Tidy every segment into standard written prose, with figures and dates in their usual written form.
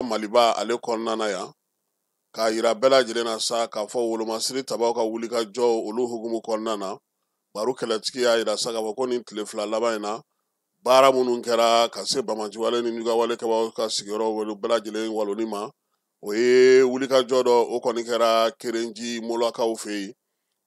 Maliba ale kɔnɔna na yan k'a yira bɛɛ lajɛlen na sa k'a fɔ wolomasiri tabaw ka wulikajɔ olu hukumu kɔnɔna na, baro kɛlɛtigi y'a yira sa k'a fɔ ko nin tile 2 laban in na, baara minnu kɛra ka se bamaciwale ni ɲugawale kɛbaaw ka sigiyɔrɔ wele bɛɛ lajɛlen waloni ma, o ye wulikajɔ dɔ, o kɔni kɛra Kerenji Molakaw fɛ yen,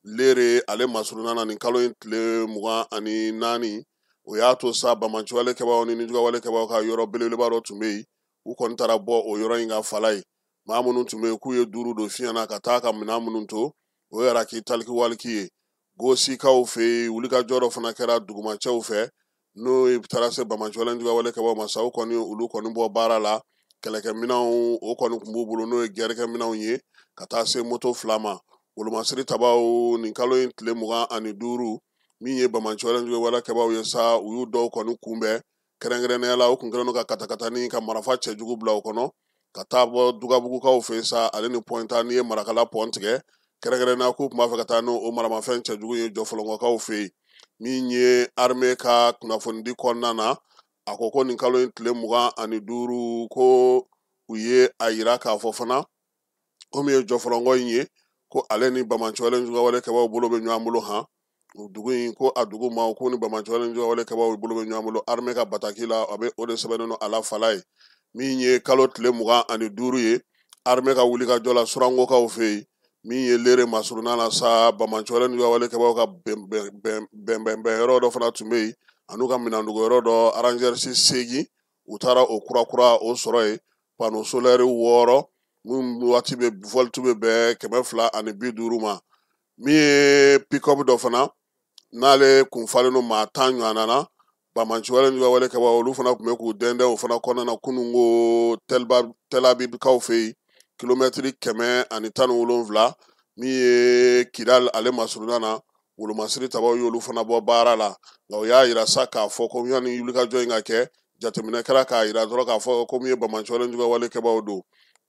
Lere ale masurunna na nin kalo in tile 24. O y'a to sa bamaciwale kɛbaaw ni nijugawale kɛbaaw ka yɔrɔ belebeleba dɔ tun bɛ yen, u kɔni taara bɔ o yɔrɔ in ka fala ye. Maa minnu tun bɛ yen k'u ye 5 don fiɲɛ na ka taa ka minɛn minnu to, o yɛrɛ k'i taliki waliki ye. Gosikaw fɛ yen, wulikajɔ dɔ fana kɛra dugumacɛw fɛ, n'o taara se bamaciwale ni jugawale kɛbaaw ma sa, o kɔni olu kɔni bɔ baara la. Kɛlɛkɛminɛnw o kɔni tun b'u bolo, n'o ye gɛrɛkɛminɛnw ye, ka taa se moto 2 ma. Wolomasiri tabaw nin kalo in tile 25, min ye bamaciwale ni jugawale kɛbaaw ye sa, u y'u dɔw kɔni kunbɛn. Kɛrɛnkɛrɛnnenya la, u kun kɛlen don ka katakatani ka marafa cɛjugu bila o kɔnɔ ka taa bɔ Dugabugukaw fɛ sa, ale ni Pɔnta n'i ye Marakala pɔn tigɛ. Kɛrɛnkɛrɛnnenya k'u tun b'a fɛ ka taa n'o maramafɛn cɛjugu ye Jɔfɔlɔngɔkaw fɛ yen. Min ye armée ka kunnafonidi kɔnɔna na, a ko ko nin kalo in tile 25, ko u ye a yira k'a fɔ fana ko min ye Jɔfɔlɔngɔ in ye, ko ale ni bamaciwale ni jugawale kɛbaaw bolo bɛ ɲɔgɔn bolo han. O dugu in, ko a dugu maaw ko ni bamaciwale ni jugawale kɛbaaw bolo bɛ ɲɔgɔn bolo armée ka bataki la, a bɛ o de sɛbɛnnen don a la fala ye. Min ye kalo tile 25 ye, armée ka wulikajɔ la Surangokaw fɛ yen, min ye Lere masurunna na sa, bamaciwale ni jugawale kɛbaaw ka bɛnbɛnbɛnyɔrɔ dɔ fana tun bɛ yen, an'u ka minɛndogoyɔrɔ dɔ Rangers 8, u taara o kurakura o sɔrɔ yen, panneau solaire 6, min waati bɛ volt bɛ bɛn 250 ma. Min ye pick-up dɔ fana, n'ale kun falen don maa 10 ɲɔgɔnna na, bamaciwale ni jugawale kɛbaaw olu fana tun bɛ k'u dɛndɛn o fana kɔnɔna na kununko Tɛlabibikaw fɛ yen, kilomɛtiri 117, min ye Kidal ale masurunna na, wolomasiri tabaw y'olu fana bɔ baara la. Nka o y'a yira sa k'a fɔ ko yanni wulikajɔ in ka kɛ, jateminɛ kɛra k'a yira dɔrɔn k'a fɔ ko min ye bamaciwale ni jugawale kɛbaaw don.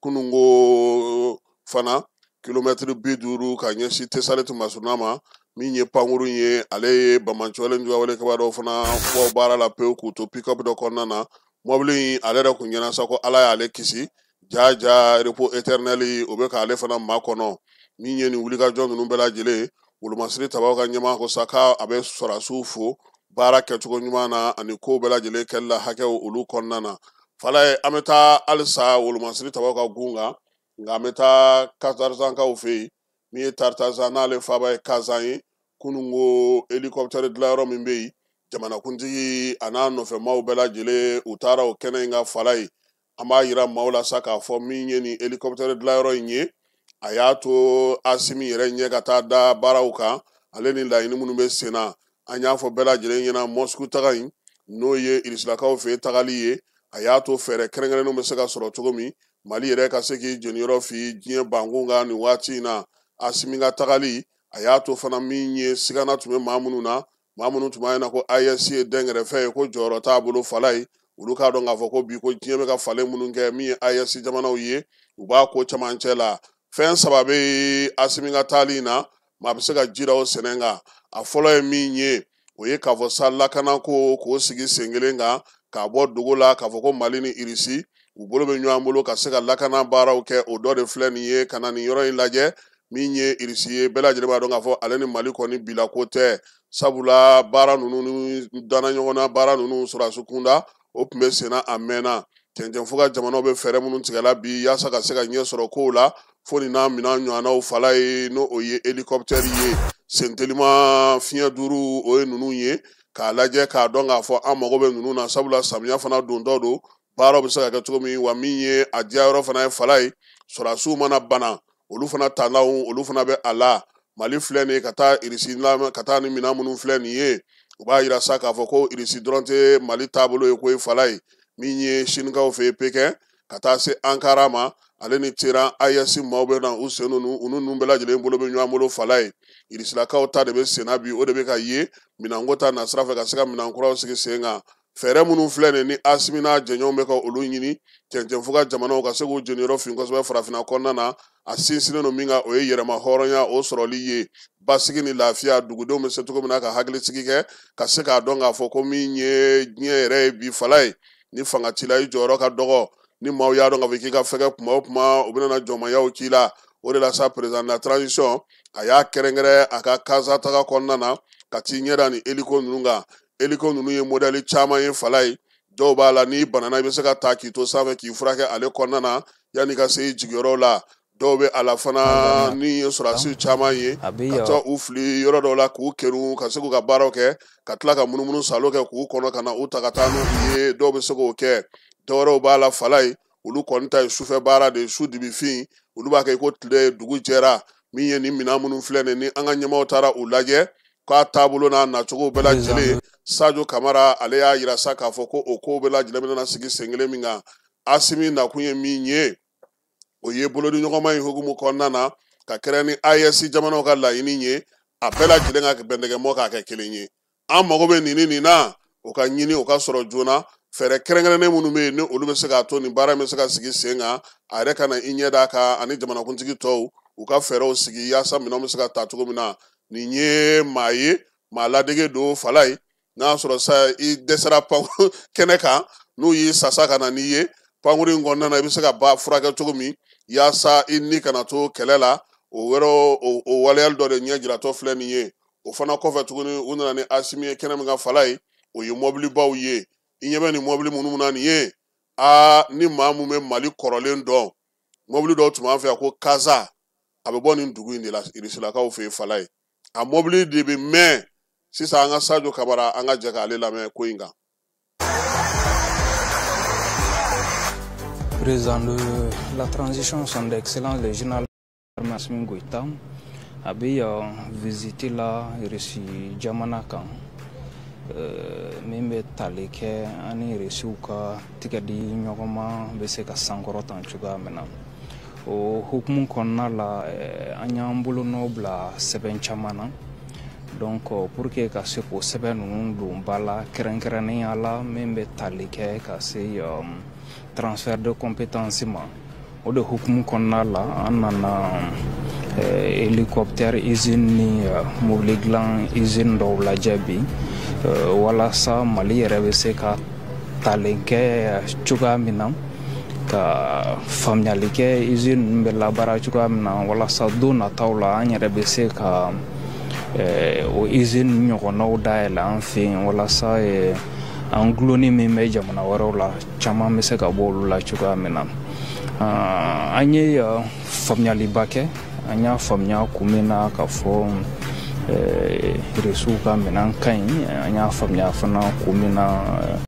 Kununko fana kilomɛtiri 50 ka ɲɛsin Tesaliti masurunna ma, min ye pankurun ye, ale ye bamaciwale ni jugawale kɛbaa dɔw fana bɔ baara la pewu k'u to pick-up dɔ kɔnɔna na. Mɔbili in ale yɛrɛ kun ɲɛna sa ko Ala y'ale kisi, ja ja repos éternel o bɛ k'ale fana makɔnɔ. Min ye nin wulikajɔ ninnu bɛɛ lajɛlen, wolomasiri tabaw ka ɲɛmaa ko sa k'a bɛ sɔrɔdasiw fo baara kɛcogo ɲuman na ani kow bɛɛ lajɛlen kɛli la hakɛw olu kɔnɔna na. Fala ye, an bɛ taa halisa wolomasiri tabaw ka gun kan, nka an bɛ taa Katarzankaw fɛ yen. Min ye Tarzan n'ale faaba ye Kazan ye, kununko hélicoptère dilanyɔrɔ min bɛ yen, jamanakuntigi a n'a nɔfɛmaw bɛɛ lajɛlen u taara o kɛnɛ in ka fala ye. An b'a yira maaw la sa k'a fɔ min ye nin hélicoptère dilanyɔrɔ in ye, a y'a to Asimi yɛrɛ ɲɛ ka taa da baaraw kan, ale ni laɲini minnu bɛ sen na. An y'a fɔ bɛɛ lajɛlen ɲɛna Moscou taga in, n'o ye Irisilakaw fɛ tagali ye, a y'a to fɛɛrɛ kɛrɛnkɛrɛnnenw bɛ se ka sɔrɔ cogo min Mali yɛrɛ ka se k'i jeniyɔrɔ fi diɲɛ bankun kan nin waati in na. Asimi ka tagali, a y'a to fana min ye sigana tun bɛ maa minnu na, maa minnu tun b'a ɲɛna ko AES ye dɛnkɛrɛfɛ ye, ko jɔyɔrɔ t'a bolo fala ye, olu k'a dɔn k'a fɔ ko bi ko diɲɛ bɛ ka falen minnu kɛ, min ye AES jamanaw ye, u b'a ko camancɛ la. Fɛn 3 bɛ Asimi ka taali in na, maa bɛ se ka ji da o sɛnɛ kan. A fɔlɔ ye min ye, o ye k'a fɔ sa lakanako k'o sigi sen kelen kan, k'a bɔ dogo la k'a fɔ ko Mali ni Irisi u bolo bɛ ɲɔgɔn bolo ka se ka lakana baaraw kɛ. O dɔ de filɛ nin ye ka na nin yɔrɔ in lajɛ. Min ye Irisi ye, bɛɛ lajɛlen b'a dɔn k'a fɔ ale ni Mali kɔni bila ko tɛ, sabula baara ninnu ni danna ɲɔgɔn na baara ninnu sɔrɔdasi kunda o tun bɛ senna a mɛnna. Cɛncɛnfuga jamanaw bɛ fɛɛrɛ minnu tigɛla bi yaasa ka se ka ɲɛ sɔrɔ kow la, fo nin n'a minɛn ɲɔgɔnnaw fala ye, n'o o ye hélicoptère ye, sentelima fiɲɛ 5 o ye ninnu ye, k'a lajɛ k'a dɔn k'a fɔ an mago bɛ ninnu na, sabula samiya fana dontɔ don, baaraw bɛ se ka kɛ cogo min. Wa min ye a diyayɔrɔ fana ye fala ye, sɔrɔdasiw mana bana olu fana tannaw olu fana bɛ a la. Mali filɛ nin ye ka taa Irisi la, ka taa ni minɛn minnu filɛ nin ye, u b'a yira sa k'a fɔ ko Irisi dɔrɔn tɛ Mali taabolo ye ko ye fala ye. Min ye Sinikaw fɛ yen Pekin, ka taa se Ankara ma, ale ni Teheran AES maaw bɛ na u sen ninnu, u ninnu bɛɛ lajɛlen bolo bɛ ɲɔgɔn bolo fala ye. Irisilakaw ta de bɛ sen na bi, o de bɛ ka ye minɛnko ta nasira fɛ ka se ka minɛn kuraw sigi sen kan. Fɛɛrɛ minnu filɛ nin ye ni Asimi n'a jɛɲɔgɔnw bɛ ka olu ɲini, cɛncɛnfuga jamanaw ka se k'u jeniyɔrɔ fin kosɛbɛ farafinna kɔnɔna na, a sinsinnen don min kan, o ye yɛrɛma hɔrɔnya o sɔrɔli ye, basigi ni lafiya, dugudenw bɛ se cogo min na ka hakilisigi kɛ, ka se k'a dɔn k'a fɔ ko min ye diɲɛ yɛrɛ ye bi fala ye, ni fanga t'i la i jɔyɔrɔ ka dɔgɔ. Ni maaw y'a dɔn k'a fɔ k'i ka fɛgɛ kuma o kuma, u bɛna na jɔnmayaw k'i la. O de la sa, président de la transition a y'a kɛrɛnkɛrɛn a ka Kaza taga kɔnɔna na ka t'i ɲɛ da ni hélico ninnu kan. Hélico ninnu ye modèle caman ye Falaye. Dɔw b'a la, n'i banana, i bɛ se ka ta k'i to sanfɛ k'i furakɛ ale kɔnɔna na yanni ka se i jigiyɔrɔ la. Dɔw bɛ a la fana, ni ye sɔrɔdasiw caman ye ka taa u fili yɔrɔ dɔw la k'u kerun ka se k'u ka baaraw kɛ, ka tila ka munumunu salo kɛ k'u kɔnɔ ka na u ta ka taa n'u ye. Dɔw bɛ se k'o kɛ. Dɔwɛrɛw b'a la Falaye, olu kɔni ta ye sufɛ baara de ye, su dibifin, olu b'a kɛ ko tile dugu jɛra. Min ye nin minɛn minnu filɛ nin ni an ka ɲɛmaaw taara u lajɛ k'a taabolo n'a nacogo bɛɛ lajɛlen, Sadio Kamara ale y'a yira sa k'a fɔ ko o kow bɛɛ lajɛlen bɛna sigi sen kelen min kan. Asimi nakun ye min ye, o ye bolodiɲɔgɔnma in hukumu kɔnɔna na ka kɛrɛn ni AES jamanaw ka laɲini ye, a bɛɛ lajɛlen ka bɛndɛgɛmɔ k'a kɛ kelen ye. An mago bɛ nin ni nin na, o ka ɲini, o ka sɔrɔ joona. Fɛɛrɛ kɛrɛnkɛrɛnnen minnu bɛ yen ni olu bɛ se k'a to nin baara in bɛ se ka sigi sen kan, a yɛrɛ ka na i ɲɛ d'a kan ani jamanakuntigi tɔw u ka fɛɛrɛw sigi yaasa minɛnw bɛ se ka ta cogo min na. Nin ye maa ye, maa ladege don Falaye. N'a sɔrɔ sa i dɛsɛra pan kɛnɛ kan, n'u y'i sasa ka na n'i ye pankuru in kɔnɔna na, i bɛ se ka ba furakɛ cogo min yaasa i ni kana to kɛlɛ la, o yɔrɔ o waleyali dɔ de ɲɛ jiratɔ filɛ nin ye. O fana kɔfɛ tuguni, u nana ni Asimi ye kɛnɛ min kan Falaye, o ye mɔbilibaw ye. I ɲɛ bɛ nin mɔbili minnu na nin ye, aa, ni maa mun bɛ Mali kɔrɔlen dɔn, mɔbili dɔw tun b'an fɛ yan ko Kaza, a bɛ bɔ nin dugu in de la, Irisilakaw fɛ yen Falaye. A mɔbili de bɛ mɛn sisan. An ka Sadio Kamara, an ka jɛ k'ale lamɛn ko in kan. Président de la transition, son excellence le général Assimi Goïta, a bɛ visite la Russie jamana kan, min bɛ tali kɛ ani Rusiw ka tigɛ di ɲɔgɔn ma bɛ se ka sankɔrɔta cogoya min na. O hukumu kɔnɔna la, an y'an bolonɔ bila sɛbɛn caman na. Donc pour que ka se k'o sɛbɛn ninnu don ba la, kɛrɛnkɛrɛnnenya la min bɛ tali kɛ ka se transfert de compétence ma, o de hukumu kɔnɔna la, an nana hélicoptère usine ni mobili dilan usine dɔw lajɛ bi, walasa Mali yɛrɛ bɛ se ka talen kɛ cogoya min na, ka faamuyali kɛ usine ninnu bɛ labaara cogoya min na, walasa don nataw la an yɛrɛ bɛ se ka o usine ɲɔgɔnnaw dayɛlɛ an fɛ yen, walasa an gulonni min bɛ jamana wɛrɛw la, caman bɛ se ka bɔ olu la cogoya min na. An ye faamuyaliba kɛ. An y'a faamuya kun min na k'a fɔ Irisiw ka minɛn ka ɲi, an y'a faamuya fana kun min na.